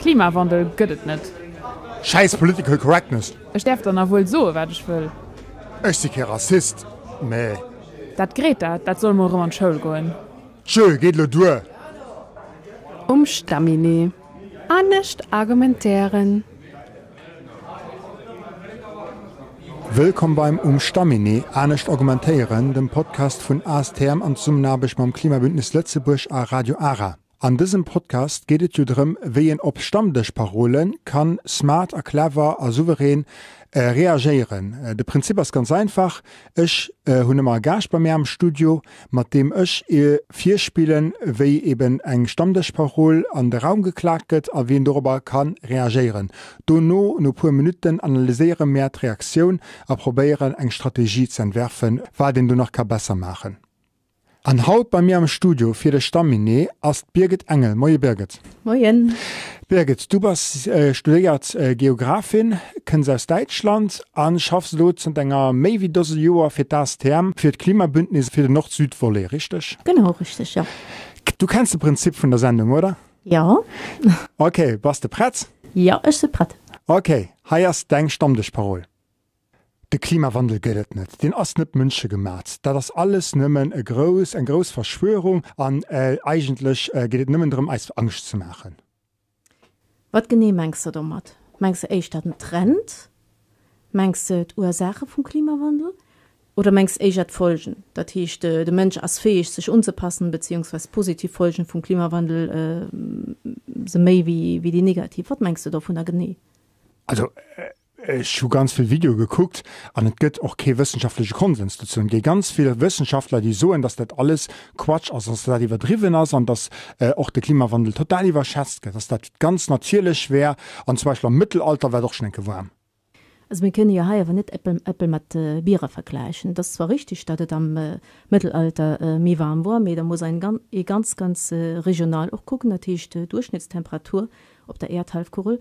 Klimawandel gëtt et net. Schäiss Political Correctness! Ech däerf dann a wuel soe wat ech wëll. Ech si kee Rassist, mä. Dat Greta, dat soll mol erëm an d'Schoul goen. Tjö, geet elo duer! Um Stamminee. Anescht argumentéieren. Wëllkomm beim Um Stamminee, anescht argumentéieren, dem Podcast vun ASTM an Zesummenaarbecht mam Klimabündnis Lëtzebuerg a Radio Ara. An dësem Podcast geet et jo drëm, wéi een op Stammdëschparole kann smart a clever a souverän reagéieren. De Prinzip ass ganz einfach, Ech hunn ëmmer e Gaascht bei mär am Studio, mat deem ech virspillen, wéi eben eng Stammdëschparol an de Raum geklaakt gëtt a wien dorobber ka reagéieren. Dono, no puer Minutten, analyséiere mär d'Reaktioun a probéieren eng Strategie ze entwerfen, wat een do nach ka besser maachen. An haut bei mir am Studio fir de Stamminee ass d'Birgit Engel. Moie Birgit. Moien. Birgit, du bass studéiert Geographin, kënns aus Däitschland a schaffs elo zënter enger méi wéi Dose Joer fir d'ASTM, fir d'Klimabündnis fir den Nord-Süd-Volet, richteg? Genau, richteg, jo. Du kenns de Prinzip vun der Sendung, oder? Jo. Ok, bass de prett? Jo, ech si prett. Ok, hei ass deng Stammdëschparol. De Klimawandel gëtt et net, deen ass net mënschegemat, dat ass alles nëmmen e grouss, eng grouss Verschwörung an eigentlech geet et nëmmen drëm eis Angscht ze maachen. Wat genee mengs de domat? Mengs de éischter den Trend? Mengs de d'Ursaache vum Klimawandel? Oder mengs de éischer d'Folgen? Dat heescht, de Mënsch ass fäeg sech unzepassen, beziehungsweise d'positiv Folgen vum Klimawandel se méi wéi déi negativ. Wat mengs de dovunner genee? Also Ech hu ganz vill Videoe gekuckt an et gëtt och kee wëssenschaftleche Konsens dozou. Et gi ganz vill Wëssenschaftler, déi soen, datt dat alles Quatsch ass, datt dat iwwerdriwwen ass an datt och de Klimawandel total iwwerschätzt gëtt, datt dat ganz natierlech wär an zum Beispill am Mëttelalter war et och schonn eng Kéier waarm. Also mir kënne jo hei awer net Äppel Äppel mat Biere vergläichen. Et ass zwar richtig, datt et am Mëttelalter méi waarm wor, mee da muss een ee ganz, ganz regional och kucken. Dat heescht, d'Duerchschnittstemperatur op der Äerdhallefkugel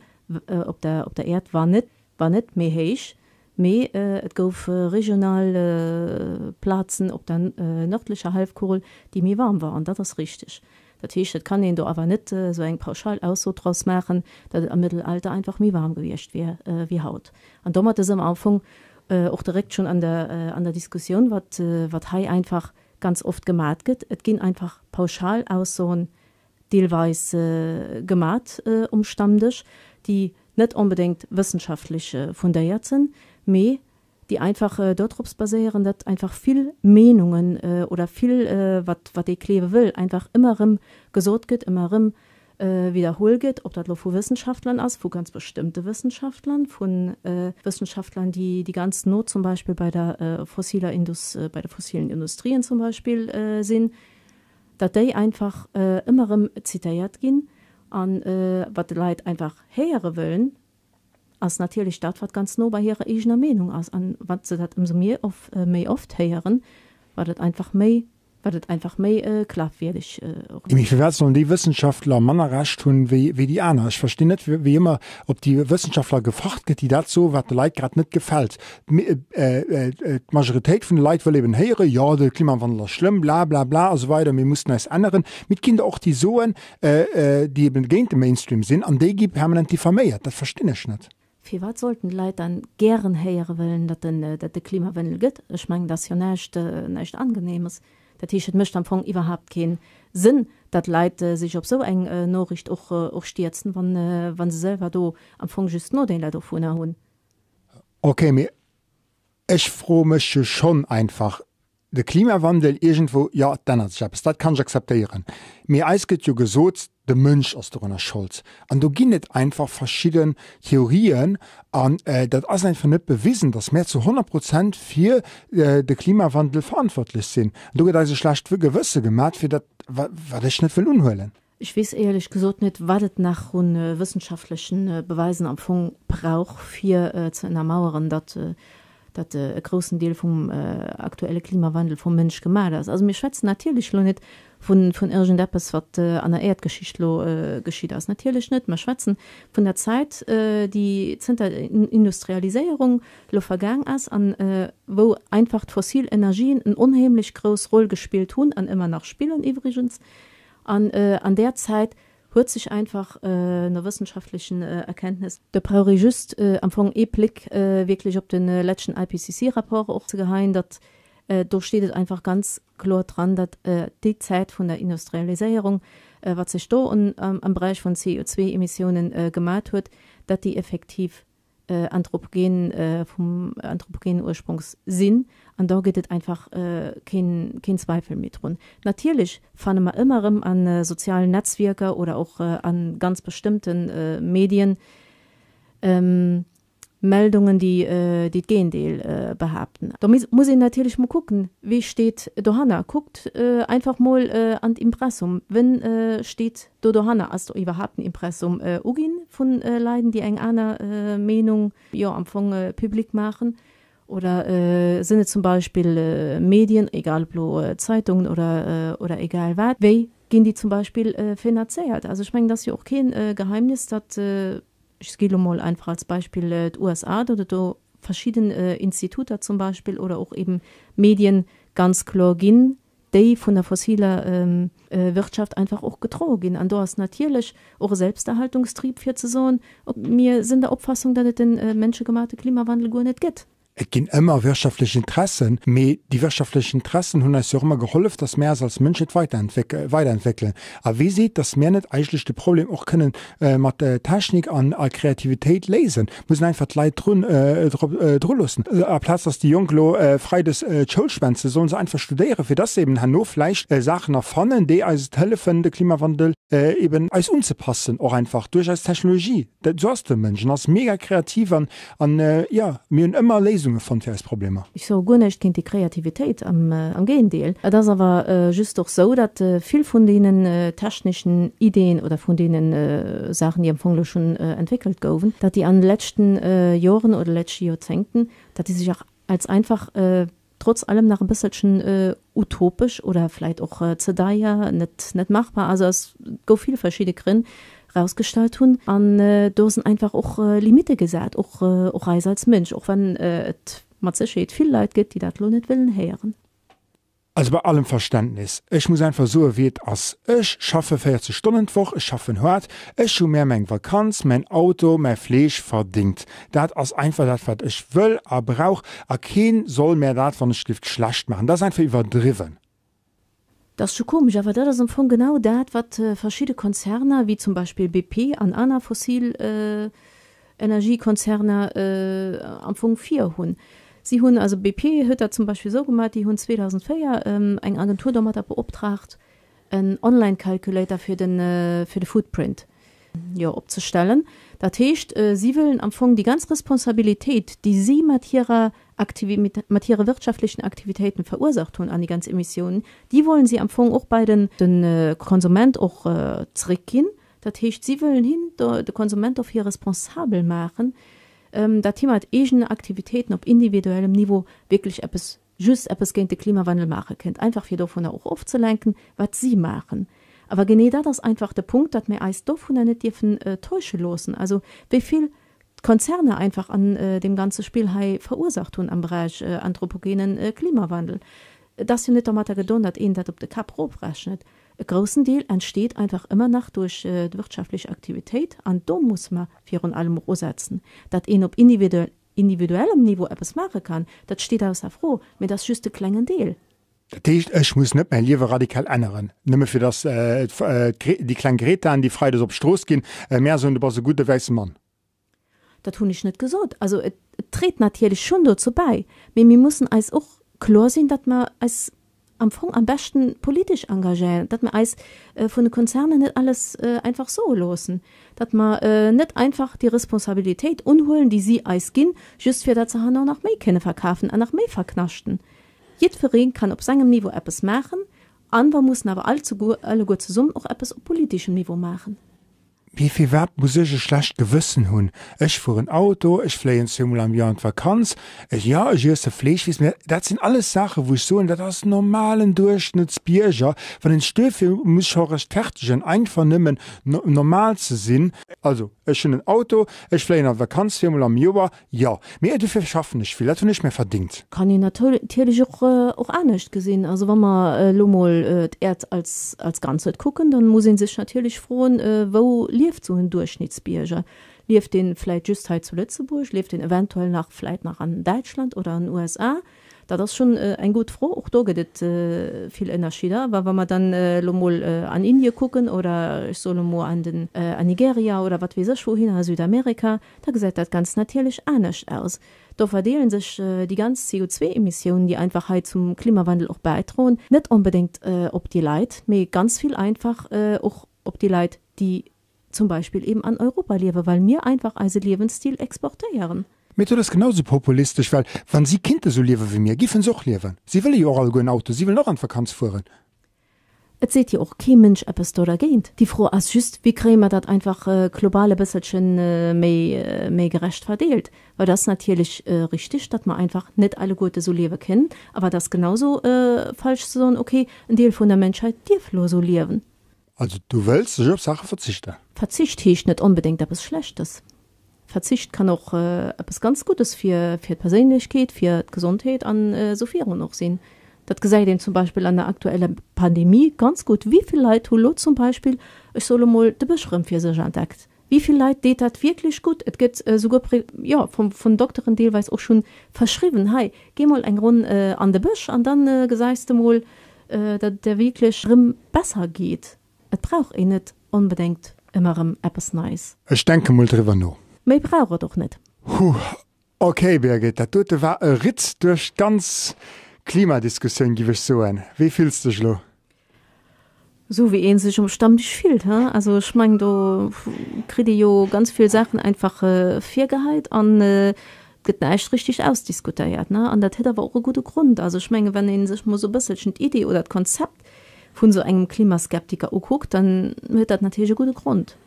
op der op der Äerd war net war net méi héich, mee et gouf regional Plazen op der nërdlecher Hallefkugel, déi méi waarm war, an dat ass richteg. Dat heescht, et kann een do awer net esou eng pauschal Ausso draus maachen, datt et am Mëttelalter einfach méi waarm gewiescht wier wéi haut. An domat si mer am Fong och direkt schonn an der an der Diskussioun, wat wat hei einfach ganz oft gemat gëtt. Et ginn einfach pauschal Aussoen deelweis gemat um Stammdësch, déi net onbedéngt wëssenschaftlech fundéiert sinn, mee déi einfach dodrops baséieren, datt einfach vill Meenungen oder vill, wat wat ee gleewe wëll, einfach ëmmer erëm gesot gëtt, ëmmer erëm widderhuel gëtt, ob dat elo vu Wëssenschaftlern ass, vu ganz bestëmmte Wëssenschaftlern, vu Wëssenschaftlern, déi déi ganz no zum Beispill bei der fossiler Indus, bei de fossilen Industrien zum Beispill sinn. datt déi einfach ëmmer erëm zitéiert ginn. A wat de Leit einfach héiere wëllen, ass natierlech dat, wat ganz no bei hirer eegener Meenung ass. A wat se dat ëmsou méi oft héieren, wat et einfach méi, wat et einfach méi glafwierdeg och. Mee firwat sollen déi Wëssenschaftler manner Recht hunn wéi déi aner? Ech verstinn net, wéi ëmmer op déi Wëssenschaftler gefacht gëtt, déi dat soen, wat de Leit grad net gefält. D'Majoritéit vun de Leit wëll eben héieren, jo de Klimawandel ass schlëmm, bla bla bla a sou weider, mir mussen eis änneren. Mee et ginn der och déi soen, déi eben géint de Mainstream sinn an déi gi permanent diffaméiert. Dat verstinn ech net. Firwat sollten d'Leit dann gären héiere wëllen, datt et e Klimawandel gëtt? Ech mengen, dat ass jo näischt, näischt Angenehmes. Dat heescht, et mécht am Fong iwwerhaapt kee Sënn, datt Leit sech op esou eng Noriicht och, och stierzen, wann, wa se selwer do am Fong just Nodeeler dovunner hunn. Ok, mee ech froe mech jo schonn einfach, de Klimawandel, iergendwou, jo, et ännert sech eppes, dat kann ech akzeptéieren, mee eis gëtt jo gesot, de Mënsch ass dorunner Schold. An do ginn et einfach verschidden Theorien an dat ass einfach net bewisen, datt mär zu 100 Prozent fir de Klimawandel verantwortlech sinn. An do gëtt eis e schlecht Gewësse gemat fir dat, wat ech net wëll unhuelen. Ech weess éierlech gesot net, wat et nach u wëssenschaftleche Beweisen am Fong brauch, fir ze ënnermaueren, datt datt e groussen Deel vum aktuelle Klimawandel vum Mënsch gemaach ass. Also mir schwätzen natierlech elo net vun vun iergendeppes, wat an der Äerdgeschicht elo geschitt ass. Natierlech net. Mer schwätzen vun der Zäit, déi zënter der Industrialiséierung elo vergaang ass an wou einfach d'fossil Energien en onheemlech grouss Roll gespillt hunn an ëmmer nach spillen iwwregens. An an där Zäit Huet sech einfach no wëssenschaftlechen Erkenntnis. Do brauch ee just am Fong ee Bléck wierklech op de leschten IPCC-Rapport och ze geheien, datt do steet et einfach ganz kloer dran, datt déi Zäit vun der Industrialiséierung, wat sech do am Beräich vun CO2-Emissiounen gemat huet, datt déi effektiv anthropogen, vum anthropogenen Ursprungs sinn, an do gëtt et einfach keen, keen Zweifel méi drun. Natierlech fanne mer ëmmer erëm a sozialen Netzwierker oder och a ganz bestëmmte Medien Meldungen, déi déi d'Gegendeel behaapten. Do muss een natierlech mol kucken, wie steet dohanner. Kuckt einfach mol an d'Impressum, Wen steet Do dohanner ass do iwwerhaapt en Impressum uginn vu Leiden, déi eng aner Meenung, jo, am Fong public maachen? Oder sinn et zum Beispill Medien, egal ob elo Zeitungen oder, oder egal wat? Wéi ginn déi zum Beispill finanzéiert? Also ech mengen, et ass jo och kee Geheimnis, datt, ech gi lo mol einfach als Beispill d'USA, datt et do verschidden Instituter zum Beispill oder och eben Medien ganz kloer ginn, déi vun der fossiler Wirtschaft einfach och gedroe ginn. An do ass natierlech och e Selbsterhaltungstrieb, fir ze soen, mir sinn der Opfassung, datt et de mënschegemaachte Klimawandel guer net gëtt. Et ginn ëmmer wirtschaftlech Interessen, mee déi wirtschaftlech Interessen hunn eis jo och ëmmer gehollef, datt mär eis als Mënschheet weiderentwéckelen. A wee seet, datt mär net eigentlech de Problem och kënnen mat Technik an a Kreativitéit léisen? Muss een einfach d'Leit drun dru loossen. Aplaz datt déi Jonk elo freides d'Schoul schwänzen, sollen se einfach studéieren, fir datt se eben herno vläicht Saachen erfannen, déi eis et hëllefen, de Klimawandel eben eis unzepassen, och einfach duerch eis Technologie. Dat esou ass de Mënsch, en ass mega kreativ an an jo, mir hunn ëmmer Léisunge fonnt fir eis Problemer. Ech soe guer näischt géint déi Kreativitéit, am Géigendeel. Et ass awer just och sou, datt vill vun deenen techneschen Ideen oder vun deene Saachen, déi am Fong elo schonn entwéckelt gouwen, datt déi an de leschten Joren oder leschte Joerzéngten, datt déi sech och als einfach trotz allem nach e bësselchen utopesch oder vläit och ze deier, net net machbar, also es gouf vill verschidde Grënn, rausgestallt hunn an do sinn einfach och Limitte gesat, och och eis als Mënsch, och wann et mat Sécherheet vill Leit gëtt, déi dat elo net wëllen héieren. Also bei allem Verständnis, ech muss einfach soe wéi et ass, Ech schaffe 40 Stonnen d'Woch, ech schaffen haart, ech hu mär meng Vakanz, mäin Auto, mäi Fleesch verdingt. Dat ass einfach dat wat ech wëll a brauch a keen soll mär dat wann ech gift schlecht maachen. Dat ass einfach iwwerdriwwen. Dat ass scho komesch, awer dat ass am Fong genau dat wat verschidde Konzerner, wéi zum Beispill BP an aner fossil Energiekonzerner am Fong virhunn. Si hunn, also BP huet dat zum Beispill esou gemaach, déi hunn 2004 eng Agentur domatter beoptraagt, en Online-Calculator fir de fir de Footprint, jo, opzestellen. Dat heescht, si wëllen am Fong déi ganz Responsabilitéit, déi si mat hirer Aktivi mat hire wirtschaftlechen Aktivitéiten verursaacht hunn an déi ganz Emissiounen, déi wollen si am Fong och bei den de Konsument och zréckginn. Dat heescht, si wëllen hien, de Konsument dofir responsabel maachen, datt hie mat eegenen Aktivitéiten op individuellem Niveau wierklech eppes just eppes géint de Klimawandel maache kënnt, einfach fir dovunner och ofzelenken, wat si maachen. Awer genee dat ass einfach de Punkt, datt mir eis dovunner net dierfen täusche loossen. Also wéi vill d'Konzerner einfach an deem ganze Spill hei verursaacht hunn am Beräich anthropogenen Klimawandel. Et ass jo net domatter gedon, datt een dat op de Kapp erofrechnet. E groussen Deel entsteet einfach ëmmer nach duerch d'wirtschaftlech Aktivitéit an do musse mer virun allem och usetzen. Datt een op individuellem Niveau eppes maache kann, dat steet ausser Fro, mee dat ass just e klengen Deel. Dat heescht, ech muss net mäi Liewe radikal änneren, nëmme fir datt déi kleng Gretaen, déi freides op d'Strooss ginn, mär soen, du bass e gudde wäisse Mann. Dat hunn ech net gesot. Also et dréit natierlech schonn dozou bäi, mee mir mussen eis och kloer sinn, datt mer eis am Fong am beschten politesch engagéieren, datt mer eis vun de Konzernen net alles einfach soe loossen, datt mer net einfach déi Responsabilitéit unhuelen, déi si eis ginn, just fir datt se herno nach méi kënne verkafen an nach méi verknaschten. Jiddweree kann op sengem Niveau eppes maachen an mer mussen awer alleguer zesummen och eppes op politeschem Niveau maachen. Mee firwat muss ech e schlecht Gewëssen hunn? Ech fueren Auto, ech fléien zweemol am Joer an d'Vakanz, ech, jo, ech iesse Fleesch, weess, mä dat sinn alles Saachen, wou ech soen, dat ass normalen Duerchschnëttsbierger, wann een sech duerfir muss scho rechtfertegen, einfach nëmmen normal ze sinn. Also, ech hunn en Auto, ech fléien an d'Vakanz zweemol am Joer, Jo, mee dofir schaffen ech vill, dat hunn ech mir verdingt. Kann een natierlech och anescht gesinn. Also wa mer elo mol d'Äerd als als Ganzet kucken, dann muss ee sech natierlech froen, wou lieft sou en Duerchschnittsbierger? Lieft deen vläit just hei zu Lëtzebuerg? Lieft deen eventuell nach vläit nach an Däitschland oder an USA? Dat ass schonn eng gutt Fro. Och do gëtt et vill Ënnerscheeder. Wa wa mer dann elo mol an Indie kucken oder ech soe lo mol an den an Nigeria oder wat weess ech wouhinner, a Südamerika, da gesäit dat Ganzt natierlech anescht aus. Do verdeele sech déi ganz CO2-Emissiounen, déi einfach hei zum Klimawandel och bäidroen, net onbedéngt op déi Leit, mee ganz vill einfach och op déi Leit, déi zum Beispill eben an Europa liewen, well mir einfach eise Liewensstil exportéieren. Mee dat ass genau sou populistesch, well wann si kinnte sou liewe wéi mir, giffen se och liewen. Si wëlle jo och alleguer en Auto, si wëllen och an d'Vakanz fueren. Et seet jo och kee Mënsch eppes do dergéint. Déi Fro ass just, wéi kréie mer dat einfach global e bësselche méi, méi gerecht verdeelt? Well et ass natierlech richtig, datt mer einfach net alleguerte sou liewe kënnen, awer et ass genau sou falsch ze soen, okay, en Deel vun der Mënschheit dierf elo esou liewen. Also du wëlls sech op Saache verzichten? Verzicht heescht net onbedéngt eppes Schlechtes. Verzicht kann och eppes ganz Guddes fir fir d'Perséinlechkeet, fir d'Gesondheet an esou virun och sinn. Dat gesäit een zum Beispill an der aktueller Pandemie ganz gutt. Wéi vill Leit hu lo zum Beispill, ech soe lo mol, de Bësch rëm fir sech entdeckt? Wéi vill Leit deet dat wierklech gutt? Et gëtt esouguer, jo, vun Dokteren deelweis och schonn verschriwwen, hei, géi mol eng Ronn an de Bësch an da gesäis de mol, datt et der wierklech erëm besser geet. Et brauch een net onbedéngt ëmmer erëm eppes Neies. Ech denke mol driwwer no. Méi brauch et och net. Huh, ok Birgit, dat dote war e Ritt duerch d'ganz Klimadiskussioun, giff ech soen. Wéi fills dech elo? Esou wéi ee sech um Stammtisch fillt, he? Also ech mengen, do kritt ee jo ganz vill Saachen einfach virgeheit an et gëtt näischt richtig ausdiskutéiert, ne? An dat huet awer och e gudde Grond. Also ech menge wann ee sech mol esou e bësselchen d'Idee oder d'Konzept vun esou engem Klimaskeptiker ukuckt, dann huet dat natierlech e gudde Grond.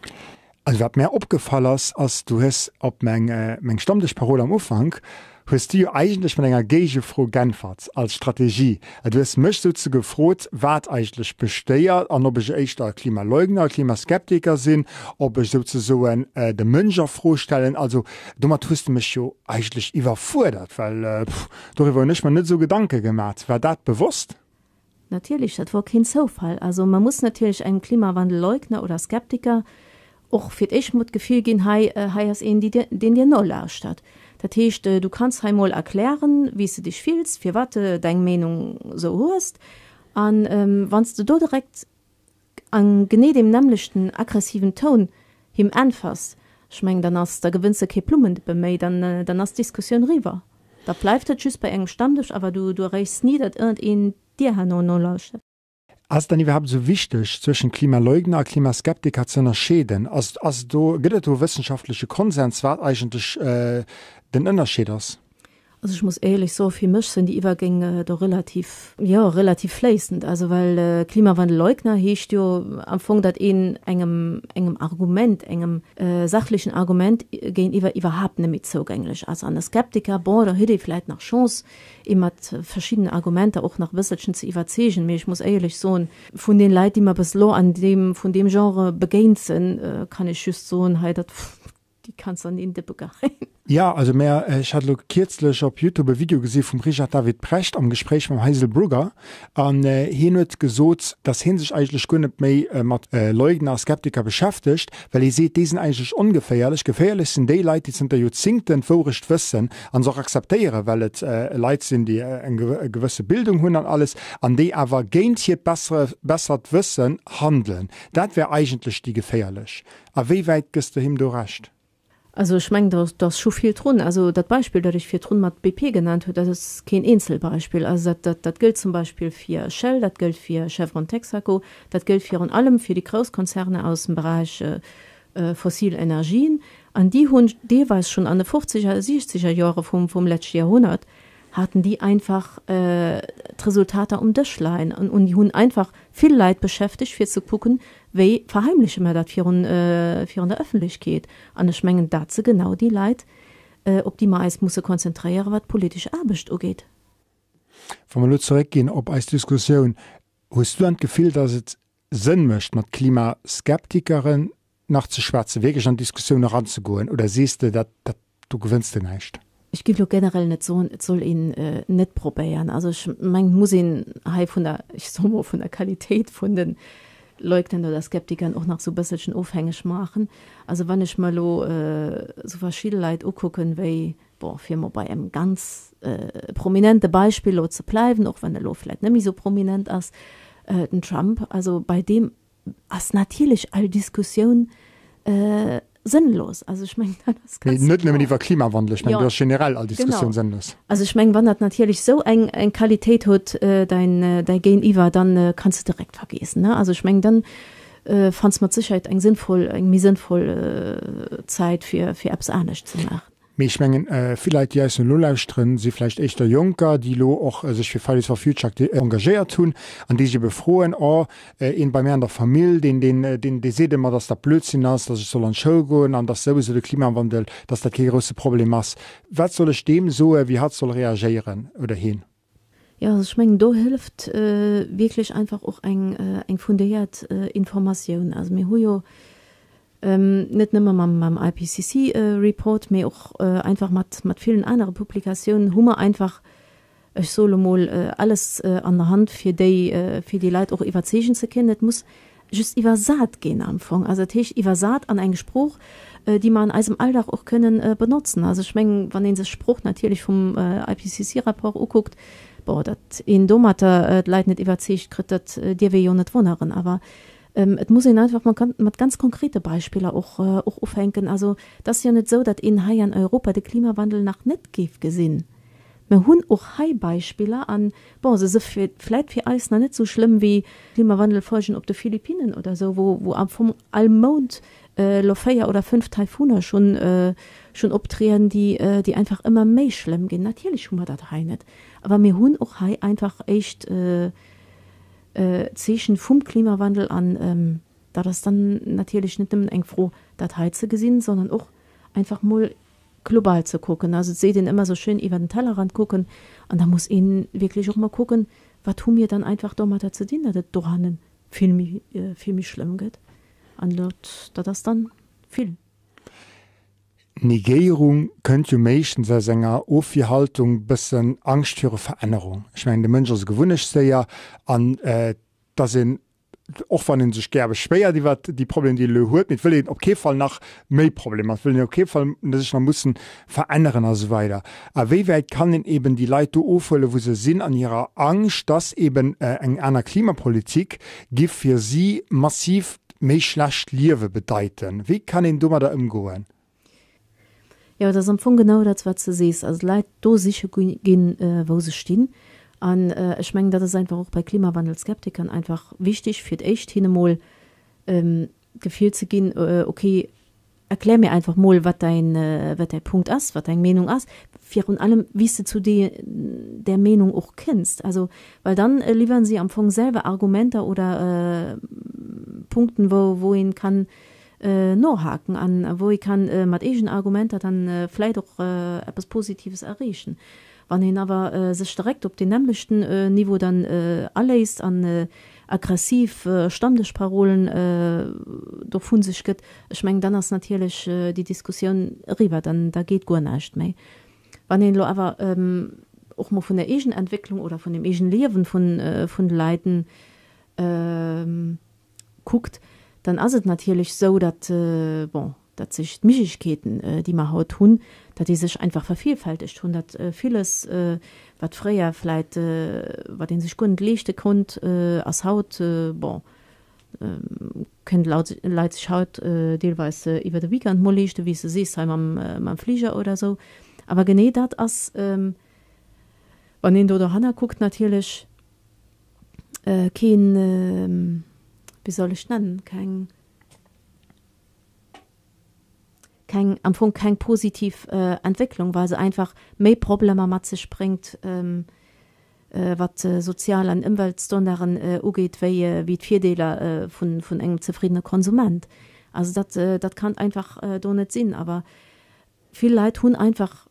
Also wat mär opgefall ass, ass du hues op meng meng Stammdëschparol am Ufank hues du jo eigentlech mat enger Géigefro g'äntwert als Strategie. Du hues mech souze gefrot, wat eigentlech mech stéiert an ob ech éischter Klimaleugner, Klimaskeptiker sinn, ob ech souzesoen de Mënsch a Fro stellen. Also domat hues de mech jo eigentlech iwwerfuerdert, well doriwwer hunn ech mer net esou Gedanke gemat. War dat bewosst? Natierlech, dat wor keen Zoufall. Also mer muss natierlech engem Klimawandelleugner oder Skeptiker och fir d'éischt mol d'Gefill ginn, hei, hei ass een, deen dir nolauschtert. Dat heescht, du kanns hei mol erklären, wéi s de dech fills, firwat de deng Meenung esou hues. An wann s de do direkt a genee deem nämmlechten aggressiven Toun him äntwers, ech mengen, dann ass, da gewënns de kee Plummendeppe méi, dann, dann ass d'Diskussioun eriwwer. Da bleift et just bei engem Stammdësch, awer du, du erreechs ni, datt iergendeen dir herno nolauschtert. Ass et dann iwwerhaapt esou wichteg, zwëschen Klimaleugner a Klimaskeptiker ze ënnerscheeden? Ass, ass do, gëtt et do e wëssenschaftleche Konsens, wat eigentlech den Ënnerscheed ass? Also ech muss éierlech soen, fir mech sinn déi Iwwergéng do relativ, jo, relativ fléissend. Also well Klimawandelleugner heescht jo am Fong, datt een engem, engem Argument, engem sachlechen Argument géintiwwer iwwerhaapt net méi zougänglech ass. An e Skeptiker, bon, da huet ee vläit nach Chance, ee mat verschiddenen Argumenter och nach e bësselchen ze iwwerzeegen. Mee ech muss éierlech soen, vun den Leit, déi mer bis elo an deem, vun deem Genre begéint sinn, kann ech just soen, hei dat, Déi kanns an een Dëppe geheien. Jo, also mär, ech hat elo kierzlech op Youtube e Video gesi vum Richard David Precht am Gespréich mam Hazel Brugger an hien huet gesot, datt hie sech eigentlech guer net méi mat Leugner a Skeptiker beschäftegt, well hie seet, déi sinn eigentlech ongeféierlech. Geféierlech sinn déi Leit, déi zënter Joerzingten d'Wourecht wëssen an se och akzeptéieren, well et Leit sinn, déi eng gewësse Bildung hunn an alles, an déi awer géint hiert bessert Wëssen handelen. Dat wär eigentlech déi geféierlech. A wéi wäit gëss de him do Recht? Also ech mengen, do ass scho vill drun. Also dat Beispill, dat ech virdrun mat BP genannt hunn, dat ass keen Eenzelbeispill. Also dat, dat gëllt zum Beispill fir Shell, dat gëllt fir Chevron-Texaco, dat gëllt virun allem fir déi grouss Konzerner aus dem Beräich fossil Energien. An déi hunn deelweis schonn an de fofzeger, siechzeger Jore vum, vum leschte Joerhonnert. Haten déi einfach d'Resultater um Dësch leien an déi hunn einfach vill Leit beschäftegt fir ze kucken, wéi verheimleche mer dat virun virun der Ëffentlechkeet. An ech mengen, dat si genau déi Leit, op déi mer eis musse konzentréieren, wat d'politesch Aarbecht ugeet. Wa mer elo zeréckginn op eis Diskussioun, hues du dann d'Gefill, datt et Sënn mécht, mat Klimaskeptikeren nach ze schwätzen, wierklech an d'Diskussioun eranzegoen, oder sees de, dat, dat, do gewënns de näischt? Ech géif elo generell net soen, et soll een net probéieren. Also ech mengen, et muss een hei vun der, ech soe mol, vun der Qualitéit vun de Leugnern oder Skeptikern och nach esou e bësselchen ofhängeg maachen. Also wann ech mer elo esou verschidde Leit ukucken, wéi, bon, fir emol bei engem ganz prominente Beispill elo ze bleiwen, och wann e elo vläicht net méi esou prominent ass, den Trump, also bei deem ass natierlech all Diskussioun sënnlos. Also ech mengen, dat ass ganz Mee net nëmmen iwwer Klimawandel, ech mengen, do ass generell all Diskussioun sënnlos. Also ech mengen, wann dat natierlech esou eng eng Qualitéit huet, däin däi Géintiwwer, dann kanns de direkt vergeessen, ne? Also ech mengen, dann fanns mat Sécherheet eng sënnvoll, eng méi sënnvoll Zäit fir fir eppes anescht ze maachen. Mee ech mengen, vill Leit, déi eis elo lauschteren, si vläicht éischter Jonker, déi elo och sech fir Fridays for Future engagéiert hunn an déi sech ebe froen, Oh, een bei mär an der Famill, deen, deen, deen, dee seet ëmmer, dass dat Blödsinn ass, dass ech soll an d'Schoul goen an dass souwisou de Klimawandel, dass dat kee grousse Problem ass. Wat soll ech deem soen, wéi hatt soll reagéieren oder hien? Jo, also ech mengen, do hëlleft wierklech einfach och eng, eng fundéiert Informatioun. Also mir hu jo net nëmme mam, mam IPCC-Report, mee och einfach mat, mat villen anere Publikatiounen hu mer einfach, ech soe lo mol, alles an der Hand, fir déi, fir déi Leit och iwwerzeegen ze kënnen. Et muss just iwwersat ginn am Fong, also dat heescht iwwersat an eng Sprooch, déi mer an eisem Alldag och kënnen benotzen. Also ech mengen, wann ee sech d'Sprooch natierlech vum IPCC-Rapport ukuckt, bon, datt een domatter d'Leit net iwwerzeegt kritt, dat dierf ee jo net wonneren. Awer et muss een einfach mat ganz konkrete Beispiller och och ufänken. Also et ass jo net esou, datt een hei an Europa de Klimawandel nach net géif gesinn. Mer hunn och hei Beispiller an, bon, se si vläit fir eis nach net esou schlëmm wéi Klimawandelfolgen op de Philippinnen oder esou, wou wou am Fong all Mount elo 4 oder 5 Taifuner schonn schonn optrieden, déi déi einfach ëmmer méi schlëmm ginn. Natierlech hu mer dat hei net, awer mir hunn och hei einfach éischt Zeechen vum Klimawandel an dat ass dann natierlech net nëmmen eng Fro, dat hei ze gesinn, sondern och einfach mol global ze kucken. Also et seet een ëmmer esou schön, iwwer den Tellerrand kucken. An da muss ee wierklech och mol kucken, wat hu mir dann einfach domatter ze dinn, datt et dohanne vill méi, vill méi schlëmm gëtt. An dat, dat ass dann vill. Negéierung kënnt jo meeschtens aus enger Ofwierhaltung, bëssen Angscht viru Verännerung. Ech mengen, de Mënsch ass e Gewunnechtsdéier an et ass een och wann ee sech gär beschwéiert iwwert déi Problemer, déi een elo huet, mee et wëll een op kee Fall nach méi Problemer, et wëll een op kee Fall sech nach mussen veränneren a sou weider. A wéi wäit kann een eben déi Leit do ofhuelen, wou se sinn an hirer Angscht, dass eben eng aner Klimapolitik giff fir si massiv méi schlecht Liewe bedeiten? Wéi kann een domadder ëmgoen? Jo, et ass am Fong genau dat, wat s de sees. Also d'Leit do siche ginn, wou se stinn. An ech mengen, dat ass einfach och bei Klimawandelskeptikern einfach wichtig, fir d'éischt hinne mol d'Gefill ze ginn, okay, erklär mir einfach mol, wat däin, wat däi Punkt ass, wat deng Meenung ass, virun allem, wéi s de zu där Meenung och kënns. Also, well dann liwweren si am Fong selwer Argumenter oder Punkten, wou, wou een kann nohaken an wou ee kann mat eegenen Argumenter dann vläit och eppes Positives erreechen. Wann een awer sech direkt op deen nämmlechten Niveau dann aléisst an aggressiv Stammdëschparolen do vu sech gëtt, ech mengen, dann ass natierlech déi Diskussioun eriwwer, dann da geet guer näischt méi. Wann een elo awer och mol vun der Eegenentwécklung oder vun dem Eegenliewen vun de Leiten kuckt, dann ass et natierlech esou, datt, bon, datt sech d'Méiglechkeeten, déi mer haut hunn, datt déi sech einfach vervielfältegt hunn, datt villes, wat fréier vläit, wat ee sech guer net leeschte konnt, ass haut, bon, kënnen d'Leit sech haut deelweis iwwer de Weekend mol leeschten, wéi s de sees hei mam Fliger oder esou. Awer genee dat ass, wann een do dohanner kuckt, natierlech Keen, wéi soll ech nennen, keng, keng, am Fong keng positiv Entwécklung, well se einfach méi Problemer mat sech bréngt, wat sozial an Ëmweltstandarden ugeet, wéi d'Virdeeler vun engem zefriddene Konsument. Also dat, dat kann einfach do net sinn. Awer vill Leit hunn einfach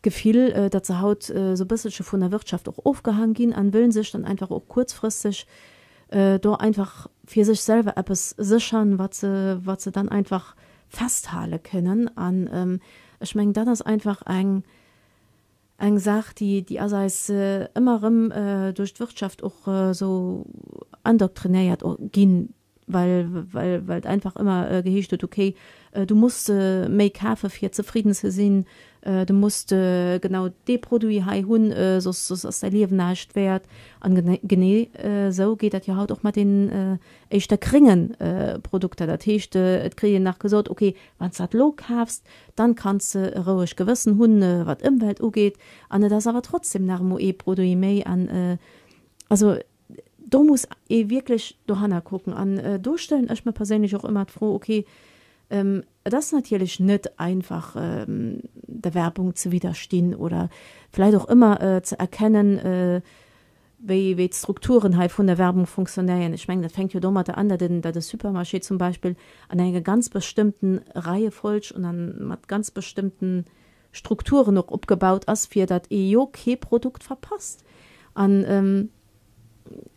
d'Gefill, datt se haut esou e bësselche vun der Wirtschaft och ofgehaang ginn an wëllen sech dann einfach och kuerzfristeg do einfach fir sech selwer eppes séchern, wat se, wat se dann einfach festhale kënnen. An ech mengen, dat ass einfach eng, eng Saach, déi, déi ass eis ëmmer erëm duerch d'Wirtschaft och esou endoktrinéiert ginn, well, well, well et einfach ëmmer geheescht huet, okay, du muss méi kafe fir zefridden ze sinn, du muss genau dee Produit hei hunn, soss, soss ass däi Liewen näischt wäert. An genee esou geet dat jo haut och mat den éischter grénge Produkter. Dat heescht, et kritt een nach gesot, okay, wann s dat elo kafs, dann kanns de e rouegt Gewëssen hunn, wat d'Ëmwelt ugeet. An et ass awer trotzdem nach emol ee Produit méi. An also do muss ee wierklech dohanner kucken. An do stellen ech mer perséinlech och ëmmer d'Fro, okay, et ass natierlech net einfach, der Werbung ze widderstinn oder vläicht och ëmmer ze erkennen, wéi wéi d'Strukturen hei vun der Werbung fonctionnéieren. Ech mengen, dat fänkt jo domatter an, datt en, datt e Supermarché zum Beispill an enger ganz bestëmmten Reiefolg und an mat ganz bestëmmten Strukturen och opgebaut ass, fir datt ee jo kee Produkt verpasst. An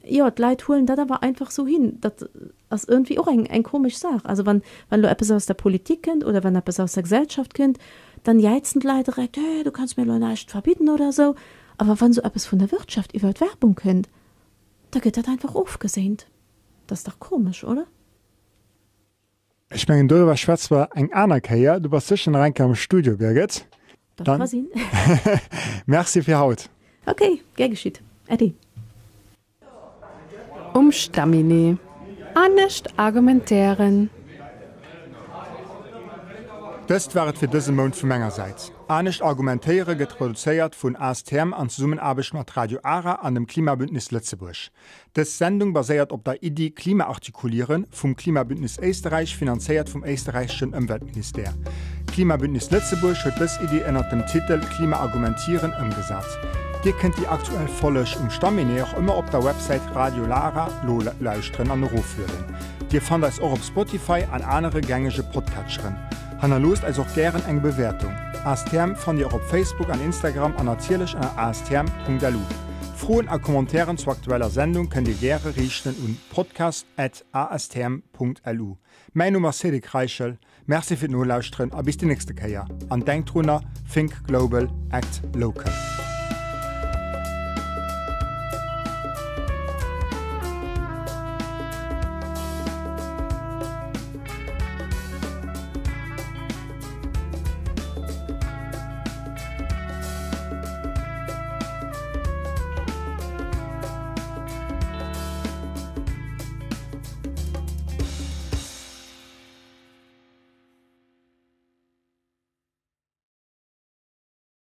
jo, d'Leit huelen dat awer einfach esou hin. Dat ass iergendwéi och eng, eng komesch Saach. Also wann, wann elo eppes aus der Politik kënnt oder wann eppes aus der Gesellschaft kënnt, dann jäizen d'Leit direkt, Hä, du kanns mir elo näischt verbidden oder esou. Awer wann esou eppes vun der Wirtschaft iwwer d'Werbung kënnt, da gëtt dat einfach ofgeséint. Dat ass dach komesch, oder? Ech mengen, doriwwer schwätze mer eng aner Kéier. Du bass sécher nach eng Kéier am Studio, Birgit. Dat ka sinn. Merci fir haut. Ok, gär geschitt. Äddi. Um Stamminet. Anescht argumentéieren. Dëst war et fir dëse Mount vu menger Säit. Anescht argumentéiere gëtt produzéiert vun ASTM an Zesummenaarbecht mat Radio Ara an dem Klimabündnis Lëtzebuerg. Dës Sendung baséiert op der Iddi Klima artikulieren vum Klimabündnis Éisterräich, finanzéiert vum éisterräicheschen Ëmweltministère. D'Klimabündnis Lëtzebuerg huet dës Iddi ënnert dem Titel Klima argumentieren ëmgesat. Dir kënnt déi aktuell Folleg um Stamminet och ëmmer op der Websäit Radio Lara nolauschteren an eroflueden. Dir fannt eis och op Spotify an anere gängege Podcatcheren. Hannerloosst eis och gären eng Bewäertung. ASTM fannt Dir och op Facebook an Instagram an natierlech ënner astm.lu. Froen a Commentairen zur aktueller Sendung kënnt Dir gäre riichten un podcast at astm.lu. Mäin Numm ass Cédric Reichel, Merci fir d'Nolauschteren a bis déi nächste Kéier. An denkt drunner, Think global, act local.